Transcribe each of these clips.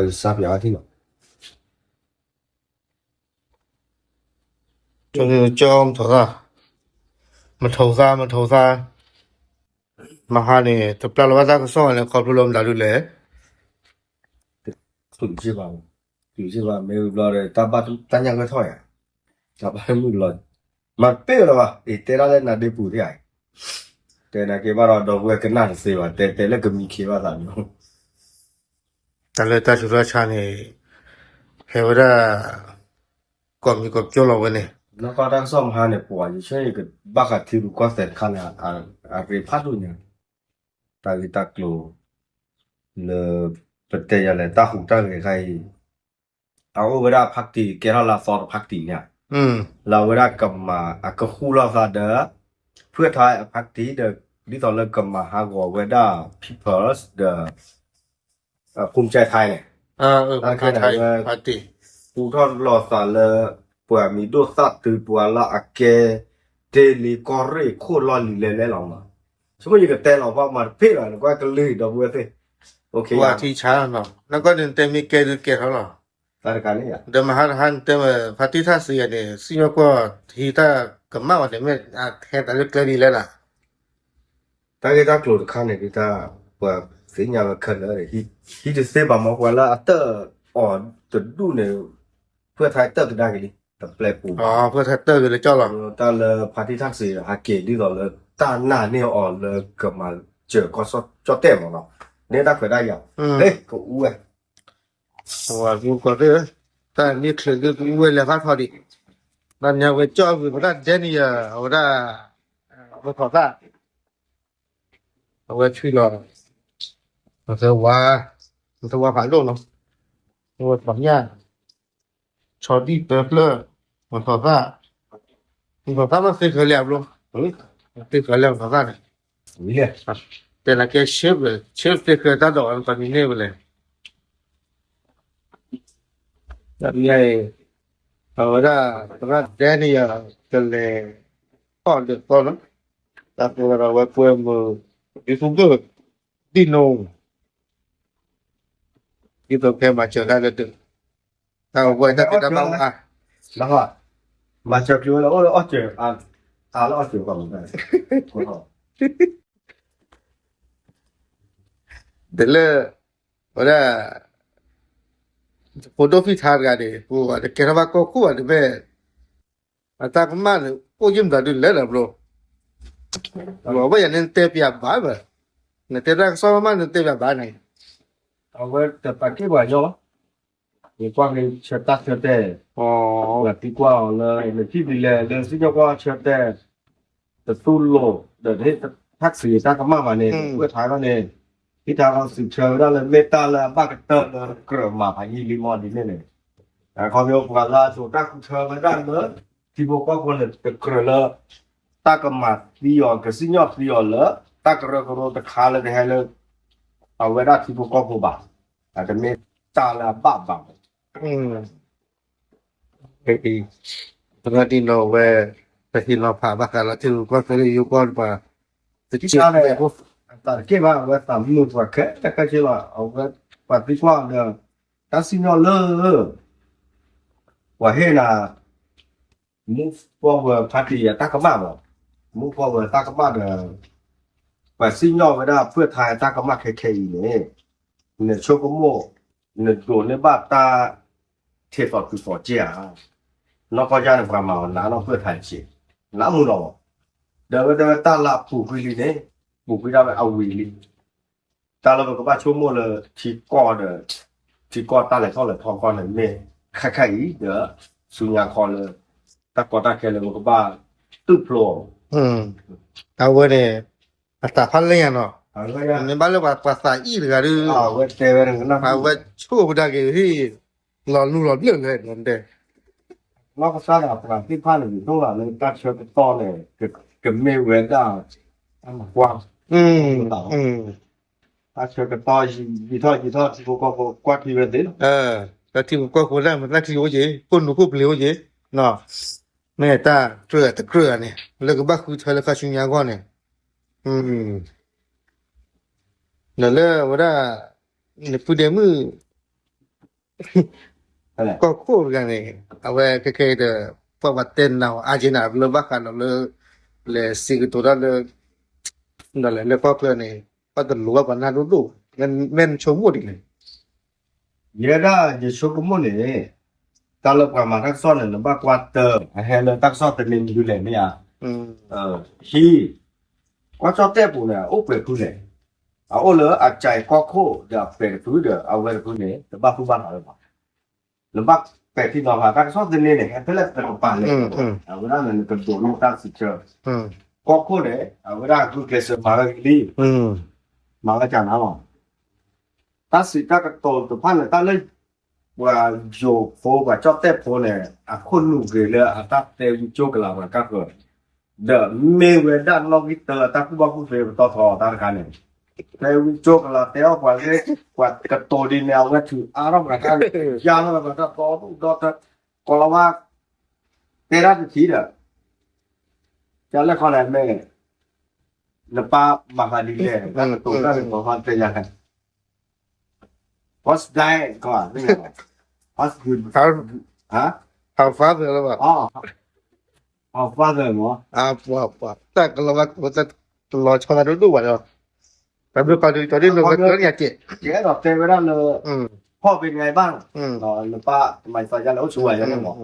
ကစၢ်ပျးထံၣ်နီၤ ကၠီမထိးသၣ်, မထိးသၣ် မထိးသၣ်, မဟါန့ၣ် တပျၢ်လီၤဘၣ်တၢ်ကစီၣ်န့ၣ် ခီဖျိလၢမတၤဒုလဲၣ်, သုးစ့ၢ်ဘၣ်, သုးစ့ၢ်ဘၣ် မ့ၢ်ဘျီဒီး တၢ်ဘၣ်တၢ်ညၣ်ဂဲၤထီၣ်ယၤ, တၢ်ဘၣ်မုၢ်လီၤ, မၤတပ့ၢ်လီၤဘၣ်, အံၤတဲဒၣ်လၢနၤဒ့ပူၤသ့ၣ်ဧါ, တဲနၤက့ၤဘၣ်ဒီး ဒီပုၢ်ဝဲၢ်ကနၣ်တသ့ဘၣ်, တဲတဲလၢကမံခ့ဘၣ်သးန့ၣ် တၢ်လၢတၢ်ဆူးတၢ်ဆါန့ၣ် ဟဲဝဲဒၣ် ကိးမံၤကိးကၠိလီၤဝဲန့ၣ်, နီၢ်ကီၢ်တၢ်ကစီၣ်မဟါန့ၣ် ပှၤယဆၢယကဘၣ်ဃးထံရူၢ်ကီၢ်သဲးတခါန့ၣ် အရ့ဖးဒိၣ်ညါ, တၢ်ဂ့ၢ်တၢ်ကျိၤ လၢ ပတဲယၤလဲၣ် တၢ်ဟူးတၢ်ဂဲၤခါအံၤ အအိၣ်ဝဲဒၣ် party ကဲထီၣ်လၢအသီတ party န့ၣ်, လၢအဝဲဒၣ်ကမၤ အကဟူးလိာ်သးဒီး ဖုၣ်ထါအ party ဒီး ဒ်သိးလၢကမၤဟးဂီၤဝဲဒၣ် People's ဒီး ภูมิใจไทย န့ၣ်, တၢ်တခါန့ၣ် ဟူးထီၣ်လိာ်သးလၢ ပှၤမံၤဒိၣ်သၣ်တုၤပှၤလၢအကဲ တ့လံကီၢ်ရ့ၣ်ခိၣ်လီၢ်လံၤလဲၤလဲၤလီၤမး, ဆိမိၣ်ယကတဲလီၤဘၣ်မၤတပ့ၢ်လီၤ နကွၢ်ကလုၢ်ဒီပုၢ်ဝဲၢ်သ့ၣ်, ပှၤထံဆါနီၤ နကွၢ်န့ၣ်တဲမ့ၢ်ကဲဒုးကဲထီၣ်လီၤ, တၢ်တခါန့ၣ် ဒီးမဟါတဟါန့ၣ်တဲဝဲ ဖါတံၢ်ထၣ်စံးယၤန့ၣ် စံၣ်ညီၣ်ကွီၢ်ဟံးတၢ်ကမၣ်ဝဲန့ၣ် မ့ၢ်အဟဲသးလၢကျဲဒ်လဲၣ်လၢ တၢ်ဂ့ၢ်တၢ်ကျိၤတခါန့ၣ် ဒ်တၢ် ပှၤသ့ၣ်ညါဝဲခဲလၢာ် ဟံးတသ့ဘၣ်မး ပှၤလၢအတၢၢ်အီၤတဒူၣ်န့ၣ် ဖုၣ်ထါတၢၢ်ကဒါက့ၤလံ တပျဲပူၤဘၣ်, ဖုၣ်ထါတၢၢ်က့ၤလၢကၠီလီၤ, တၢ်လၢဖါတံၢ်ထၣ်စံးဟးက့ၤ ဒ်သိးလၢတၢ်နာ်န့ၢ်အီၤလၢကမၤစၢၤကီၢ်ကၠီၣ်တဲၣ်မးနီၤ, န့ၢ်တၢ်ခွဲးတၢ်ယာ်, ဟ့ၣ် ကအူဝဲ ပှၤမူကီၢ်သ့ၣ်ဧၢ, တၢ်န့ၢ်ချုးဒုးကအူဝဲလဲၤသၣ်ထီၣ်ဒံး, ဘၣ်မနုၤဝဲကၠီၣ်ဝံၤ ပတၢ်ဒဲန့ၣ်ယၤ အဝဲဒၣ် မထိးသၣ်, အဝဲထွံၣ်လီၤ, မသဝါ, မသဝါဖးဒိၣ်နီၤ, အဝဲထီၣ်ညၣ်, ဆီဒံၣ်ပၢဖျၢၣ်, မထိးသၣ်, မထိးသၣ်မ့ၢ်သ့ဃၢၤလံအဘျီ, သ့ဃၢၤလံမထိးသၣ်န့ၣ်, တဲနၤကဲ shape လၢ shape သ့ဃၢၤတၢ်ဒိးအီၤတနံၤန့ၣ်ဝဲလဲၣ် တၢ်အံၤ အဝဲဒၣ် သရၣ်ဒဲန့ၣ်ယၤ ကလဲၤ ထီၣ်ဒၢးသီလီၤ, တၢ်ပဝဲဒီးဝဲကွဲမုာ် YouTuber ဒ်နိ ဒ်သိးကဟဲမၤစၢၤတၢ်လၢဒၢး, တၢ်အဝဲတၢ်ဖံးတၢ်မၤအိၣ်အါ, မၤစၢၤကျိၤဝဲလၢအိၣ်လၢအီၣ်စၢၤ, အါလၢအီၣ်စၢၤကီးမး, တလၢ ဝဲဒၣ် ဖိဒိၣ်ဖံၣ်ထါတဂၤန့ၣ် ပှၤတကဲထီၣ်ဘၣ်ကီၢ်ခိၣ်ဘၣ်တဘ့ၣ်, အတၢ်ကမၣ်န့ၣ် အိၣ်ယံၣ်မတၤဒုလဲၣ်ဒီးဘျီ, ဝဲယၤန့ၣ်နတဲပျးဘၣ်ဘၣ်, နတဲတၢ်ကစီၣ်မးမးန့ၣ်နတဲပျးဘၣ်န့ၣ်, အဝဲတပာ်က့ၢ်ပှၤညီလီၤ, ယကွၢ်က့ၤဆၢတၢ်ဆၢတဲာ်, ပှၤသံကွၢ်အီၤလၢ နထံၣ်ဒ်လဲၣ် လၢစံၣ်ညီၣ်ကွီၢ်ဆၢတဲာ် တသူလိာ် ဒီးတဟ့ၣ်တၢ်ကစီၣ်တၢ်ကမၣ်ဘၣ်န့ၣ် ဝဲထါထီၣ်န့ၣ် ဟံးထါထီၣ်စံးဆၢဝဲဒၣ်လၢမ့ၢ်တၢ်လၢအဘၣ်ကတၢၢ်လၢကြၢးမၤဖးယံာ်လံမီၢ်ဒ်န့ၣ်န့ၣ်, အခီပညီပှၤလၢအစိာ်တၢ်ဃုထၢဝဲဒၣ်လၢ ထံဖိကီၢ်ဖိန့ၣ် တကြၢးလၢ တၢ်ကမၤသံအီၤ ကစံၣ်ညီၣ်သံအီၤလၢ တၢ်ကရၢကရိတခါလၢကဟဲလၢ အဝဲဒၣ်ထံဖိကီၢ်ဖိဘၣ်, အတမ့ၢ်တၢ်လၢအဘၣ်ဘၣ် သရၣ်ဒ်နီၢ်ဝဲ ပဟ့ၣ်နီၤဖးဘၣ်ဃးလီၤထံရူၢ်ကီၢ်သဲးလၢယိၤကီၢ်တပၤ, တက့ၢ်ဘၣ် အသးတက့ၢ်ဘၣ် အဝဲသးမုာ်ပှၤခဲလၢာ်ခဲဆ့လီၤ အဝဲပှၤသံကွၢ်ဒီး တၢ်စံၣ်ညီၣ်လၢ ပှၤဟ့ၣ်နၤ move forward party အတၢ်ကမၣ်မး, move forward တၢ်ကမၣ်ဒီး ပှၤစံၣ်ညီၣ်ဝဲဒၣ်ဖုၣ်ထါအတၢ်ကမၣ်ခဲခဲအံၤန့ၣ် နဆိကမိၣ် နဒိးန့ၢ်ဘၣ်တၢ် ထံသီၣ်တုၤသီၣ်က့ဧါ, နီၢ်ကီၢ်ယါန့ၣ် ပှၤမၤအီၤနးနီၢ်ဖုၣ်ထါဆံး, နးမုာ်လီၤ, ဒီးဝဲတဲဝဲတၢ်လၢအပူၤကွံာ်လံန့ၣ် ပူၤကွံာ်ဒၣ်ဝဲအဝံၤလံ တၢ်လၢပကဘၣ်ဆိကမိၣ်လၢထံကီၢ်ဒီး ထံကီၢ်တၢ်လဲၤထီၣ်လဲၤထီကီၢ်န့ၣ်မ့ၢ် ခဲခဲအံၤဒီး ဆူညါခီလၢ တၢ်ကီတၢ်ခဲလၢပကဘၣ်တူၢ်ဖျိအီၤ, အဝဲန့ၣ် အတၢ်ဖးလဲၢ်ညါနီၤ, မ့ၢ်ဘၣ်လၢပှၤသးအံၣ်တဂၤဒီး အဝဲတဲဝဲဒၣ်ပှၤဝဲဆိၣ်ပဒါက့ၤဟံၣ် လီၤလူလီၤဘျၢၣ်လဲၣ်တဲ နီၢ်ကစၢ်ဒၣ်ပှၤသ့ၣ်တဖၣ်န့ၣ် ဒိၣ်လၢတၢ်ဆၢကတီၢ်န့ၣ် ကမ့ၢ်ဝဲဒၣ် တၢ်မၤကွၢ် တၢ်ဆၢကတီၢ် ယံာ်ထီၣ်ယံာ်ထီၣ် ထံဖိကီၢ်ဖိကွၢ်ထံဝဲသ့ၣ်လီၤ, တၢ်ထံဖိကီၢ်ဖိဒၣ်မတၢ်ထံအိၣ်က့ၤ ခိၣ်နူာ်ခိၣ်ပျ့ၤအိၣ်က့ၤ မ့ၢ်တၢ်ကြၢးတကြၢးန့ၣ် လၢကဘၣ်ဃုထၢလၢခါဆူညါအဂီၢ်န့ၣ် ဒီးလၢဝဲဒၣ် နဖုဒဲမုၣ် ကီၢ်ခိၣ်တဂၤန့ၣ် အဝဲခဲခဲအံၤဒီး ပှၤဘၣ်တဲနၤအီၤအါက့နၤလၢဘၣ်ဃးဒီးလၢ လဲၤစံးကတိၤတၢ်လၢ ဒီးလဲၤလၢကီၢ်ချၢန့ၣ် ဘၣ်တလိၤဘၣ်ပှၤနၢ်ဒိၣ်ဒိၣ်, မ့ၢ်နဆိကမိၣ်ဒ်လဲၣ်. ယဲဒၣ်ယဆိကမိၣ်န့ၣ် တၢ်လၢပှၤမၤတၢ်ကစီၣ်န့ၣ် နဘၣ်ကွၢ်တၢ် အဟဲလၢတၢ်ကစီၣ်သန့မနုၤလဲၣ်မ့ၢ်ဧါ. ဟံၣ် ကွၢ်ကၠီၣ်တဲၣ်ပူၤန့ၣ် အအိၣ်ပှဲၤဖုလဲၣ်. အအိၣ်လၢအကၠဲးကီၢ်ခိၣ်ဒီးအပဲာ်တဖုဒီး အဝဲတဖုန့ၣ် တဘၣ်ဖုဘၣ်ဖးလၢၤဘၣ်. နဘၣ်ပဲာ်ထံနီၤဖး တၢ်ကစီၣ်သန့န့ၣ် ဟဲဖဲလဲၣ်တကပၤလဲၣ်. အဝဲဒၣ်န့ၣ် နကဒိးန့ၢ်တၢ်စံးဆၢ. ကီၢ်ခိၣ်န့ၣ် အဝဲဒၣ်ဂုာ်ကျဲးစၢးမၤဝဲကလံ, မၤဝဲကနၤလီၤ. တၢ်စံးတၢ်ကတိၤတဖၣ်န့ၣ် တၢ်လၢ ပှၤယိၤဖိ ပှၤကၠီၣ်တဲၣ်ဖိန့ၣ် အခိၣ်နူာ်ဂ့ၤလၢအတၢ်တဲဝံကၠိကလၤပှၤကၢ်ဃၢၤ, ဒီးမ့ၢ်ဝဲဒၣ်နီၣ်ဂံၢ်တၢအတၢ်ကူၣ်ဘၣ်ကူၣ်သ့ပတီၢ်ထီတၢ်တခါန့ၣ်, တဲဝံကၠိကလၤတဲအီၣ်ပှၤလၢ ပှၤကတိၤဒ်န့ၣ် အဝဲထုးအါထီၣ်ပှၤတၢ်န့ၣ် ယါထီၣ်ပှၤတၢ်တီဒူၣ်ဒီတၢ် ကိးလီၤဝါ တဲတၢ်တထံၣ်ဒီး ကလဲၣ်ခီလဲၣ်မ့ၢ် နပၢ်မၤသးဒ်လဲၣ် တၢ်ကတိၤတၢ်ကတိၤဟီတဲယၤလဲၣ်. What's that ကီး What's good? How, how father လၢဘၣ် how father မ့ၢ် ပှၤပှၤ တၢ်ကလီၤဝါ တလီၤဆီသးဒိၣ်ဒိၣ်ဘၣ်ဒီး တၢ်ဘျုးခီဒုး ကၠီဒ်န့ၣ် ဝဲကၠီန့ၣ်က့ၤ ယအဲၣ်ဒိးတဲဝဲဒၣ်လၢ ဖီၣ်ဖ့န့ၣ်ဘၣ် နပၢ်မၤသးယါလဲၣ် အိၣ်ဆူၣ်ဝဲယါန့ၣ်မ့ၢ်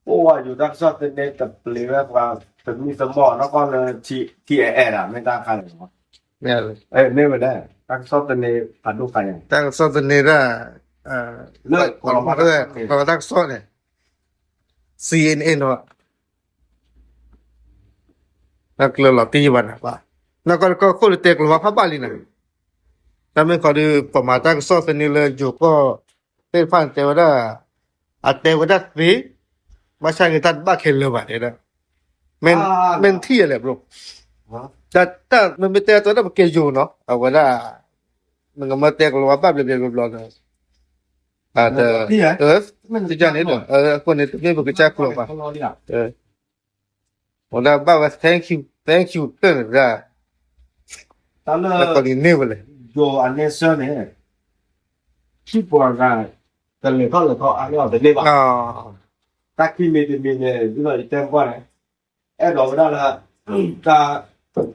အိၣ်ဝဲယူၤတၢ်ကစီၣ်သန့တပျ့ၤဝဲပှၤ သမံသမိးနီၢ်ကီၢ်လၢ ထံအဲၣ်အဲၣ်ဒၣ် မ့ၢ်တၢ်ခါန့ၣ်လီၤ. မ့ၢ်ဝဲဒၣ် တၢ်ကစီၣ်သန့ဖးဒိၣ်ခါန့ၣ် တၢ်ကစီၣ်သန့ဒၣ် လၢ ကီးတၢ်ကစီၣ်န့ၣ် စီအ့ၣ်အ့ၣ်နီၤ တၢ်ကျၢၤလီၤတံၢ်ယဘၣ်နၤဘၣ်, နီၢ်ကီၢ်တကီၢ်ခိၣ်လၢတဲကလီၤဝါဖးဘၣ်လံနၤ, တၢ်မ့ၢ်ခီဒုး ပှၤမၤတၢ်ကစီၣ်သန့လၢယိၤကီၢ်သ့ၣ်တဖၣ်န့ၣ် တဲဝဲဒၣ် အတဲဝဲဒၣ်သ့, ဘၣ်ဆၣ်ဂ့ၤတၢ်တဘၣ်ခဲလၢာ်ဘၣ်တဲဒၣ်, မ့ၢ်ထံၣ်ယဲလဲၣ် bro, တၢ်မ့မ့ၢ်တဲအသိးဒၣ်ပကဲယိၤနီၤ အဝဲဒၣ် နကမၢတဲကလီၤဝါဘၣ်ဘျီဘျီဘျီဒီး တ တန့ၣ်ဒီး အဃိန့ၣ် တမ့ၢ်ပကစၢ်ကျိာ်ဘၣ်, ဝဲဒၣ်ဘၣ်ဝဲ thank you, thank you တၢ်န့ၣ်ဒၣ်, တၢ်လၢ ကီးန့ၣ်န့ၢ်ဝဲလဲၣ်, ယိၤအနဲစၢ်န့ၣ် ထံၣ်ပှၤဂၤ တလဲၤထီၣ်လဲၤထီအါန့ၢ်အီၤတန့ၢ်ဘၣ်, တၢ်ခံမံၤတမံၤန့ၣ် ဒ်သိးယတဲကွၢ်န့ၣ် အဲၣ်ဒိးဝဲဒၣ်လၢ တၢ်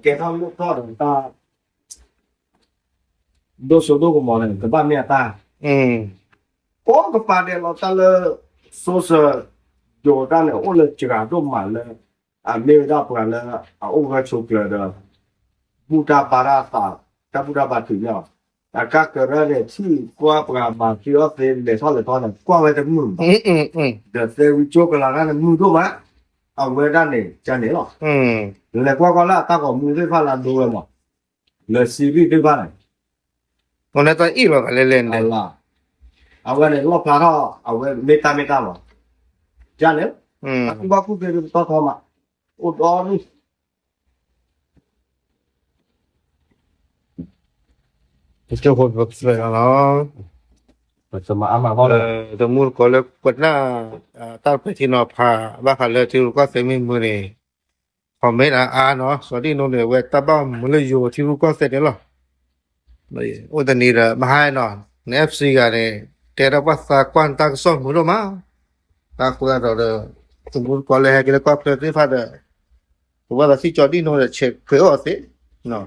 ကဲထီၣ်လိၣ်ထီၣ်ဒီးတၢ် ဒိၣ်စိဒိၣ်ကမီၤန့ၣ် ကဘၣ်မ့ၢ်အတၢ်, ကိးကပၤဒဲးလီၤတၢ်လၢ social ယိၤတၢ်န့ၣ် အိၣ်လၢစှၤဒိၣ်မးလၢ အမ့ၢ်ဝဲဒၣ်ပှၤလၢ အအိၣ်ဂၢၢ်ဆိးကျၢၤဒီး ဘူၣ်တၢ်ဘါတၢ်သး တၢ်ဘူၣ်တၢ်ဘါတုၤန့ၣ်လီၤ, အကါကရၢန့ၣ် ထံၣ်ကွၢ်ပှၤမၤသ့အီၣ်သ့ လဲၤထီၣ်လဲၤထီန့ၣ် ကွၢ်ဝဲတမုာ်ဘၣ်, ဒီးသဲဝံကၠိကလၤတၢ်န့ၣ် မုာ်ဒိၣ်မး, အဝဲဒၣ်န့ၣ် ကန့ၣ်လီၤ, လဲၤကွၢ်ကွၢ်လၢအတၢ်ဂီၤမူသ့ၣ်တဖၣ်လၢအဒိဝဲမး လၢစံရံၣ်သ့ၣ်တဖၣ်န့ၣ်, အဝဲန့ၣ်လီၣ်ဖျါထီၣ် အဝဲမ့ၢ်တၢ်မ့ၢ်တၢ်လီၤ, ကန့ၣ်, အကူၣ်ဘၣ်ကူၣ်သ့ဒ်ပတီၢ်ထီမး, အိၣ်ဒီဒူၣ် ပကဲဖိပကသွဲၣ်လီၤ, တမူတကိးလၢပနၢ် တၢ်ပဲာ်ထံနီၤဖး ဘၣ်ဃးလၢထံရူၢ်ကီၢ်သဲးမ့ၢ်မုာ်န့ၣ် comment အါအါနီၤ, စီၤဒံၣ်နိန့ၣ် အဝဲတၢ်ဘၣ်မုာ်လၢယိၤထံရူၢ်ကီၢ်သဲးန့ၣ်လီၤ. အိၣ်တနံၤဒီး မဟါနီၤ န FC ဂၤန့ၣ် တဲဒၣ်ပှၤသးကွၢ်နတၢ်ကစီၣ်မုာ်ဒိၣ်မး, တၢ်ဃိသတးဒီး တမူတကိးလၢဟဲက့ၤလၢကီၢ်ချၢသ့ၣ်တဖၣ်ဒီး ပဝဲသးစံၣ်ကၠီဒံၣ်နိဒီး ဆဲးခွဲးအီၣ်သ့,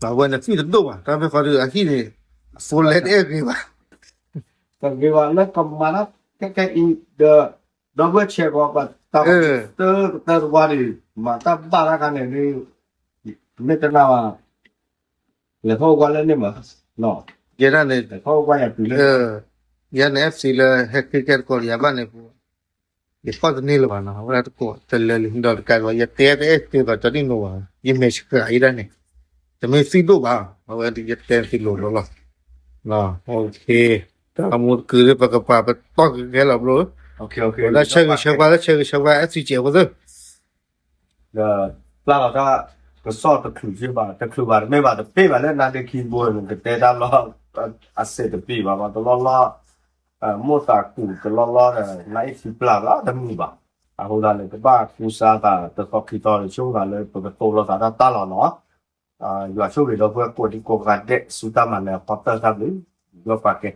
အဝဲန့ၣ်သံတဒိၣ်ဘၣ်, တၢ်မ့ၢ်ဃီဒီးအဟံၣ်န့ၣ် အဖိလဲတအဲၣ်ဂ့ၤဘၣ်, တဂ့ၤဘၣ်လၢကမၤတၢ်ခဲခဲအံၤဒီး ဒီပုၢ်ဝဲၢ်ဆဲးကီး ပတၢ်တၢတဝါန့ၣ် မၤတၢ်ဘၣ်တၢ်ခါန့ၣ် မ့ၢ်တနာ်ဘၣ်, လဲၤထီၣ်အိၣ်ကွၢ်လၢန့ၣ်မး, ယဲဒၣ်န့ၣ် လဲၤထီၣ်အိၣ်ကွၢ်ယၤတုၤလၢ ယဲန့ၣ် FC လၢဟဲခ့ကဲတကိးယၤဘၣ်န့ၣ် ယဖီၣ်တန့ၢ်လၢၤဘၣ်နီၤ, အဝဲဒၣ်တကိးတလၢလံ ဒီးတကးဒံးဘၣ် ယတဲတအဲၣ်သ့သိးကၠီဒံၣ်နိဘၣ်, ယမဲာ်ဆှးအံၤဒၣ်န့ၣ် တမ့ၢ်သံဒိၣ်ဘၣ်, အဝဲယတဲသံလိၤလိၤလီၤ, တၢ်မူတကုာ်ဒီး ပကပာ်ပတီၢ်ကကဲလီၤဘျိ, ဝဲဒၣ်ဆၢဂ့ၤဆၢဝါလၢဆၢဂ့ၤဆၢဝါ FC ကဲဖိသၢ ဒီးပျၢ်လီၤတၢ်ကစီၣ်တချုးဘၣ် တချုးဘၣ် တမ့ၢ်ဘၣ်တပ့ၢ်ဘၣ်လၢနၤဒ့ခံဘိန့ၣ် ကတဲတၢ်လီၢ် အစဲးတပ့ၢ်ဘၣ် တလီၢ်လီၢ် မိၢ်သးကူၣ်တလီၢ်လီၢ်ဒီး နအ့ၣ်ထံပျၢ်ဘၣ်တမုာ်ဘၣ်. အဃိသတးန့ၣ် ကဘၣ်ကူစါသးတသီခံသီန့ၣ် ဆိကမိၣ်သးလၢပကတိၤလီၤသးတၢ်တၢ်လီၢ်နီၤ. ယွၤဆိၣ်ဂ့ၤဒီပုၢ်ဝဲၢ်ကိးဒံကိးဂၤဒဲး ဆူတၢ်မၤနၢၤအဖီတၢၢ်တၢ်ဘျုး ယွၤပာ်ကဲ.